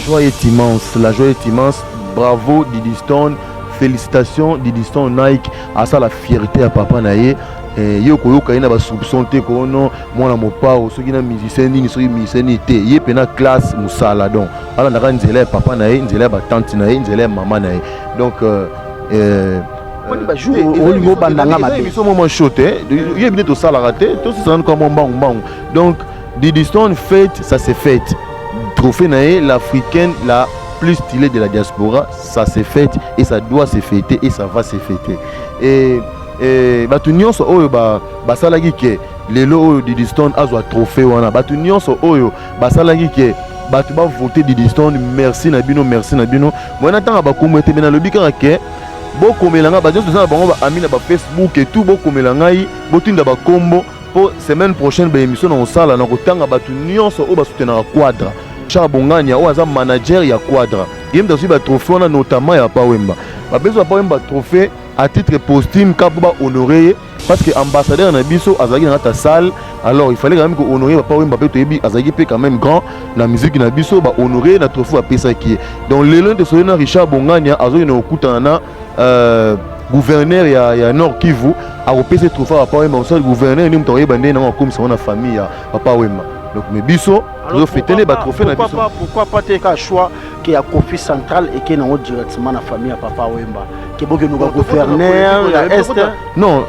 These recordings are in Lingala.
Joie est immense, la joie est immense. Bravo Didi Stone, félicitations Didi Stone Nike, asa la fierté ya papa na ye. Eh, ye koyoka ye na basoupçon te kono mwana mopao soki na musicien nini, soki musicien nini te. Ye mpe classe mosala, donc alandaka nzela ya papa na ye, nzela ya batante na ye, nzela ya mama na ye. Donc olingo obandanga mabe. Émission moko chaud te, ye bine tosalaka te, tosisana kaka mwa mbangu mbangu. Donc Didi Stone fête, ça c'est fête. Trophée na ye, l'Africaine la plus stylée de la diaspora, ça s'est fait et ça doit se fêter et ça va se fêter. Et bato nyonso oyo basalaki ke lelo oyo Didi Stone azwa trophée wana, bato nyonso oyo basalaki ke bato bavote Didi Stone, merci na bino, merci na bino. Moyena ntanga bakombo ete, me nalobi kaka ke bokomela ngai, bato nyonso toza na bango baami na bafacebook et tout, bokomela ngai, botinda bakombo mpo semaine prochaine baémission na kosala na kotanga bato nyonso oyo basoutenaka Quadra. Charles Bongania oyo aza manager ya Quadra, ye moto azwi batrophée wana, notamment ya Papa Wemba. Bapesi Papa Wemba trophée à titre posthume ka mpo bahonorer ye, parce que ambassadeur na biso azalaki na kati ya salle. Alors il fallait quand même kohonorer Papa Wemba, mpe toyebi azalaki mpe quand même grand na musique na biso. Bahonorer na trophée bapesaki ye. Donc lelo nde tosoyi na Richard Bongania, azokende kokutana na gouverneur ya Nord Kivu, akopesa trophée ya Papa Wemba. Mosala gouverneur nde moto akoyeba ndenge nango akomisa ngo na famille ya Papa Wemba. Donc mais biso tozofêter nde batrophée na biso. Pourquoi pas te ka choix ke ya Kofi Central eke nango directement na famille ya Papa Wemba, ke bokenuka gouverneur ya Est? Non.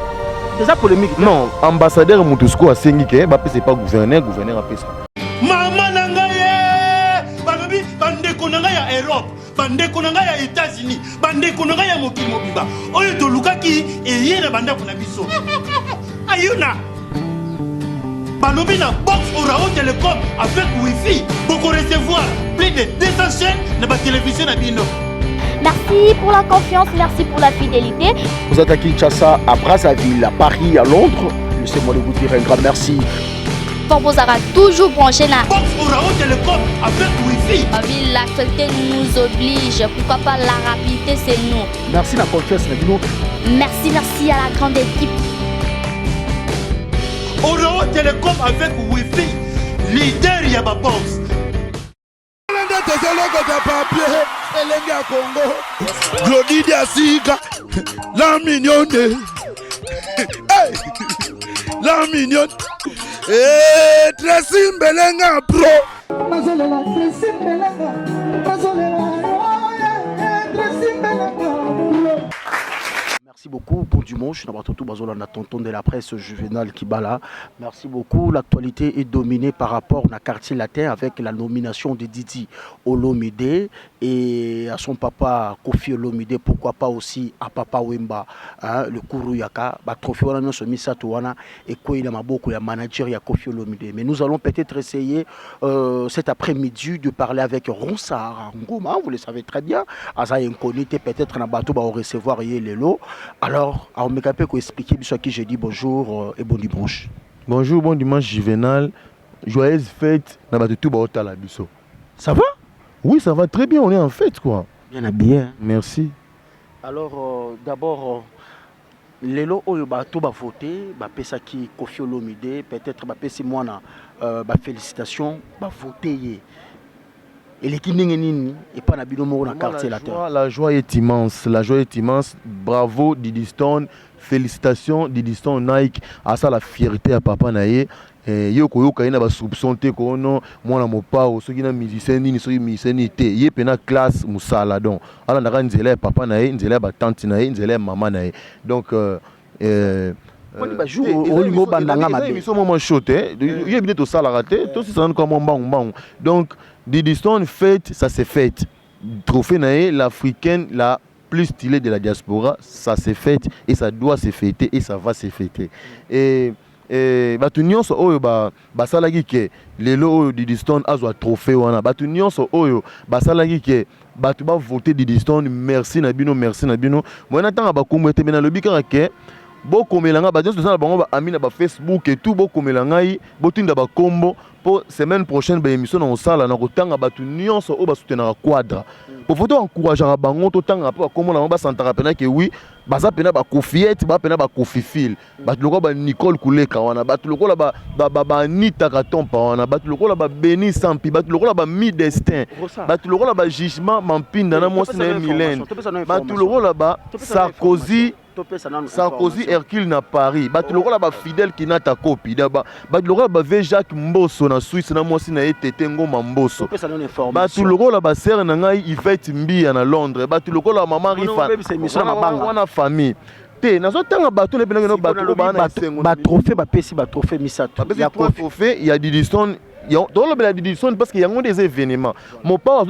Eza polémique. Non, ambassadeur moto sikoyo asengi ke bapesa epa gouverneur, gouverneur apesa. Mama na ngai ye, balobi bandeko na ngai ya Europe, bandeko na ngai ya États-Unis, bandeko na ngai ya mokili mobimba, oyo tolukaki eye na bandako na biso. Ayuna balobi na box Orao Telecom avec wifi, bokorecevoir plus de 200 chaînes na batelevizio na bino. Merci pour la confiance, merci pour la fidélité. Vous êtes à Kinshasa, à Brazzaville, à Paris, à Londres. Laissez-moi vous dire un grand merci. Pour vous aura toujours branché na box Orao Telecom avec wifi. L'actualité nous oblige. Pourquoi pas la rapidité, c'est nous. Merci la confiance, na bino. Merci, merci à la grande équipe. Orao Telecom avec wifi, leader ya babox. Nde tozolokota papier elenge ya Kongo, Glodi Diasika, la mignonne. Hey! La mignonne. Hey, Tracy Mbelenga pro. Nazolela Tracy Mbelenga, nazolela Tracy Mbelenga. Merci beaucoup. Bon dimanche. Nabatoto Bazolanda, tonton de la presse Juvenal Kibala. Merci beaucoup. L'actualité est dominée par rapport au Quartier Latin avec la nomination de Didi Olomide et à son papa Kofi Olomide. Pourquoi pas aussi à Papa Wemba, hein, le Kourou Yaka. Ba trophée wana nyonso misato wana ekwei na maboko ya manager ya Kofi Olomide. Mais nous allons peut-être essayer cet après-midi de parler avec Ronsard Ngoma. Vous le savez très bien. Aza inconnu peut-être na bato ba recevoir ye lelo. Alors, aomeka mpe koexpliquer biso. À qui j'ai dit bonjour et bon dimanche. Bonjour, bon dimanche Juvenal. Joyeuse fête na bato tout baotala biso. Ça va? Oui, ça va très bien, on est en fête quoi. Bien habillé, hein? Merci. Alors d'abord lelo oyo bato bavote, bapesaki Kofi Olomide, peut-être bapesi mwana bafélicitation, bavote ye, eleki ndenge nini epai na bino moko na Quartier Latin? La joie est immense, la joie est immense. Bravo Didi Stone, félicitations Didi Stone Nike, asa la fierté ya papa na ye. Eh, ye koyoka ye na basoupçon te kono mwana mopao soki na musicien nini, soki musicien nini te. Ye mpe na classe mosala, donc alandaka nzela ya papa na ye, nzela ya batante na ye, nzela ya mama na ye. Donc Olingo obandanga mabe. Émission moko chaud te, ye bine tosalaka te, tosisana kaka mwa mbangu mbangu. Donc Didi Stone fête, ça c'est fête. Trophée na ye, l'Africaine la plus stylée de la diaspora, ça s'est fait et ça doit se fêter et ça va se fêter. Et bato nyonso oyo basalaki ke lelo oyo Didi Stone azwa trophée wana, bato nyonso oyo basalaki ke bato bavote Didi Stone, merci na bino, merci na bino. Moyena ntanga bakombo ete, me nalobi kaka ke bokomela ngai, bato nyonso toza na bango baami na bafacebook et tout, bokomela ngai, botinda bakombo mpo semaine prochaine baémission na kosala na kotanga bato nyonso oyo basoutenaka Quadra. Po faut toencourageaka bango, totangaka mpe bakombo na bango, basantaka mpena ke oui, baza mpena bakofiete, baza mpena bakofifile. Bato lokola banicole Kuleka wana, bato lokola baanita Katompa wana, bato lokola babeni Sampi, bato lokola bami Destin, bato lokola bajugement Mampinda na mwasi na ye Milene, bato lokola ba Sarkozy, Sarkozy Hercule na Paris, bato lokola bafidèle Kinata Kopi, bato lokola bave Jacques Mboso na Suisse na mwasi na ye Tete Ngoma Mboso, bato lokola basere na ngai Yvette Mbia na Londres, bato lokola mama Rifa wana, famille te. Nazotanga bato na bato oyo baa na esengo. Batrophée bapesi, batrophée misato. Ya trophée ya Didistone, tolobela Didistone parce que yango nde eza événement. Mopao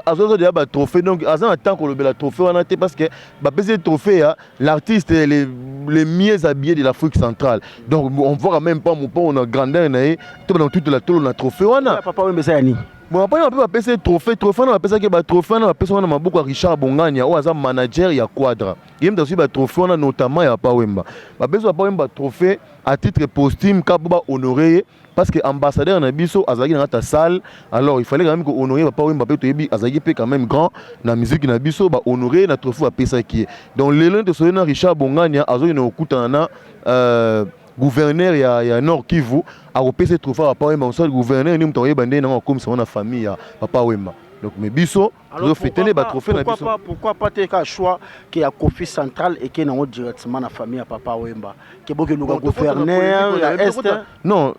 azozwa deya batrophée, donc aza na temps kolobela trophée wana te, parce que bapesi trophée ya l'artiste le mieux habillé de l'Afrique centrale. Donc on voit même pas mopao na grandeur na ye to bana tutela tolo na trophée wana. Papa Wemba eza ya nini? Bon, papa mpe bapesi trophée. Trophée wana bapesaki, batrophée wana bapesi wana maboko ya Richard Bongania oyo aza manager ya Quadra. Ye moto azwi batrophée wana, notamment ya Papa Wemba. Bapesi Papa Wemba trophée à titre posthume ka po bahonorer ye, parce que ambassadeur na biso azalaki na kati ya salle. Alors il fallait quand même kohonorer Papa Wemba mpe toyebi azalaki mpe quand même grand na musique na biso. Bahonorer na trophée bapesaki ye. Donc lelo nde tosoyi na Richard Bongania, azokende kokutana na gouverneur ya Nord Kivu, akopesa trophée ya Papa Wemba. Mosala gouverneur ni moto akoyeba ndenge nango akomisa ngo na famille ya Papa Wemba. Donc mais biso tozofêter nde batrophée na biso. Pourquoi pas te ka choix ke ya Kofi Central eke nango directement na famille ya Papa Wemba, ke bokeluka gouverneur ya Est? Non.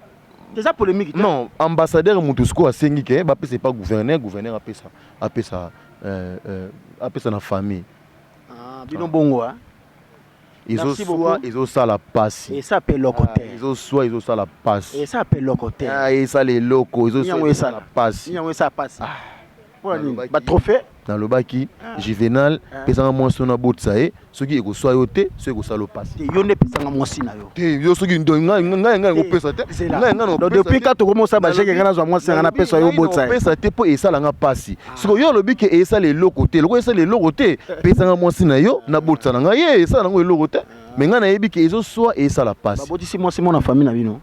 Eza polémique. Non, ambassadeur moto sikoyo asengi ke bapesa epa gouverneur, gouverneur apesa na famille. Ah, bino bongo. Ezoswa, ezosala pasi. Esa mpe eloko te. Ezoswa, ezosala pasi. Esa mpe eloko te. Esala eloko, ezosala pasi. Yango esala pasi mpona nini? Batrophée. Nalobaki Juvenal, pesanga mwasi oyo nabotisa ye. Soki ekoswa yo te, soki ekosala yo pasi. Yo nde pesanga mwasi na yo. Te, yo soki ngai ngai kopesa te. Ngai ngai depuis ka tokomosala bajeke, ngai nazwa mwasi nanga, napesa yo, botisa ye. Opesa te mpo esalanga pasi. Sikoyo yo olobi ke esala eloko te. Eloko esala eloko te, pesanga mwasi na yo, nabotisa na ngai ye. Esala nango eloko te, mais ngai nayebi ke ezoswa, esala pasi. Babotisi mwasi mo na famille na bino?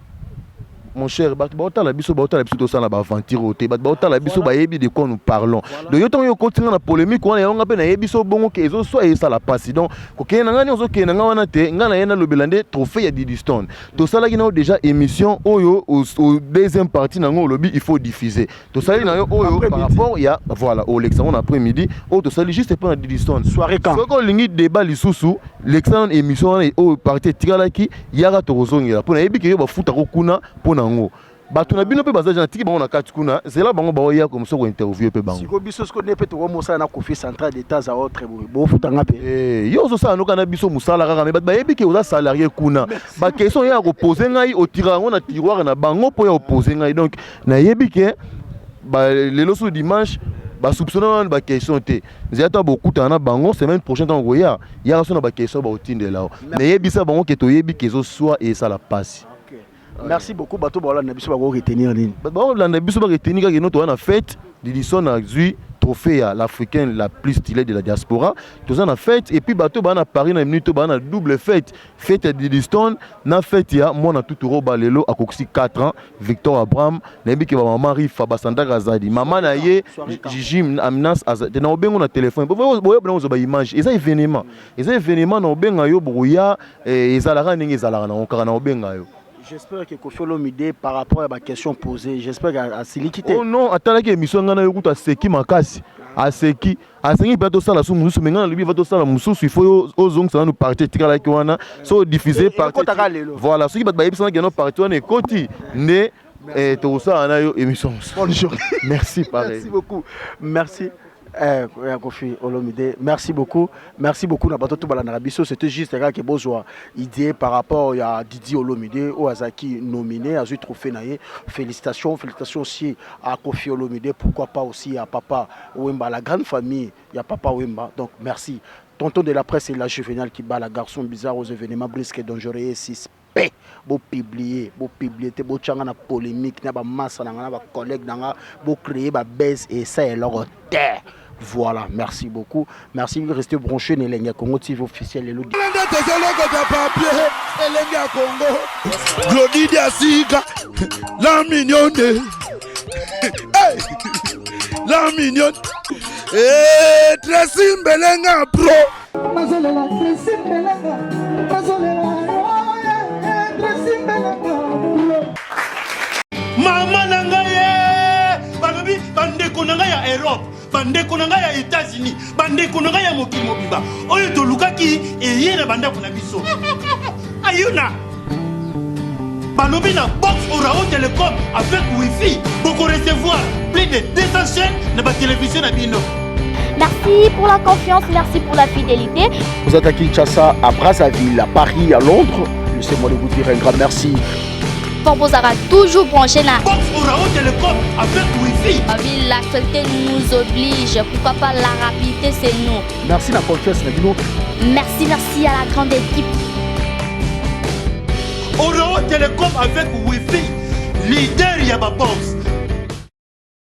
Mon cher, bato baotala biso, baotala biso, tosala baaventure oyo te. Bato baotala biso, bayebi de quoi nous parlons. Donc yo, ntango yo okoti nga na polémique wana, yango nga mpe nayebi so bongo ke ezoswa, esala pasi. Donc kokende na ngai nde ozokende na ngai wana te. Ngai na ye nalobela nde trophée ya Didistone. Tosalaki nango déjà émission oyo au deuxième partie nango olobi il faut diffuser. Tosali na yo oyo par rapport ya, voilà, olekisa ngo na après midi oyo tosali juste mpo na Didistone. Soirée quand? Soki olingi débat lisusu, lekisa nano émission wana oyo partie etikalaki, yaka tokozongela, mpo nayebi ke yo bafutako kuna mpo na yango. Bato na bino mpe baza na tiki bango na kati kuna, zela bango baoya komoso kointerview mpe bango. Sikoyo biso sikoyo nde mpe tokomosala na Kofi Central de temps à autre boye, bofutanga mpe. Yo ozosala noka na biso mosala kaka, mais bato bayebi ke oza salarié kuna. Baquestion oyo ya kopose ngai, otira yango na tiroir na bango mpo ya opose ngai. Donc nayebi ke lelo so dimanche basoupçonne wana baquestion te. Nzela to bokutana na bango semaine prochaine, ntango koya, yaka so na baquestion baotindela o, nayebisa bango ke toyebi ke ezoswa, esala pasi. Merci beaucoup. Bato baolanda biso bakoretenir nini? Bato baolanda biso baretenir kaka eno toza na fête. Didistone azwi trophée ya l'Africaine la plus stylée de la diaspora, toza na fête. Et puis bato baa na Paris na minute baa na double fête: fête ya Didistone na fête ya mwana Tuturoba, lelo akokisi 4 ans, Victor Abraham. Nayebi ke bamama Rifa basandaka azali mama na ye Jiji Aminas te na obengo na telefone, boyeba ozwa baimage. Eza événement, eza événement na obenga yo, bokoya. Ezalaka ndenge ezalaka nango kaka, na obenga yo. J'espère que Kofi Olomide, par rapport à ma question posée, j'espère qu'asiliki te. Oh non, atalaki émission ngai na yo kutu, aseki makasi, aseki, asengi mpe tosala su mosusu. Mais ngai nalobi va tosala mosusu, il faut ozongisa nanu partie etikalaki wana, so odiffuse partie. Voilà, soki bato bayebisangaki yano partie wana ekoti nde tokosala na yo émission mosusu. Bonne journée. Merci, pareil. Merci beaucoup, merci. Kofi Olomide, merci beaucoup. Merci beaucoup na bato balandaka biso. C'était juste kaka bozwa idée par rapport ya Didi Olomide oyo azalaki nominé, azwi trophée na ye. Félicitations, félicitations aussi à Kofi Olomide, pourquoi pas aussi à Papa Wemba, la grande famille ya Papa Wemba. Donc merci. Tonton de la presse et la Juvenal qui bat la garçon bizarre aux événements brusques et dangereux et suspect. Bopublier, bopublier te, botyanga na polémique na bamasa na nga na bacollègue na nga, bocréer babase esa eloko te. Voilà, merci beaucoup, merci. Restez branché na Elenge ya Congo TV officiel lelo. Nde tozolokota papier, elenge ya Congo, Glodidi asika la mignonne, hey! La mignonne. Eh, Tracy Mbelenga pro. Nazolela Tracy Mbelenga, nazolela oh, eh, eh, Tracy Mbelenga pro. Mama na ngai ye balobi bandeko na ngai ya Europe, bandeko na ngai ya États-Unis, bandeko na ngai ya mokili mobimba, oyo tolukaki eye na bandako na biso. Ayuna balobi na box Orao Telecom avec wifi boko recevoir plus de 200 chaînes na batelevizio na bino. Merci pour la confiance, merci pour la fidélité. Vous êtes à Kinshasa, à Brazzaville, à Paris, à Londres. Laissez-moi vous dire un grand merci. Bozala toujours branché na box Orao Telecom avec wifi. L'actualité nous oblige, pourquoi pas la rapidité, c'est nous. Merci la confiance na bino. Merci, merci à la grande équipe. Orao Telecom avec wifi, leader ya ba box.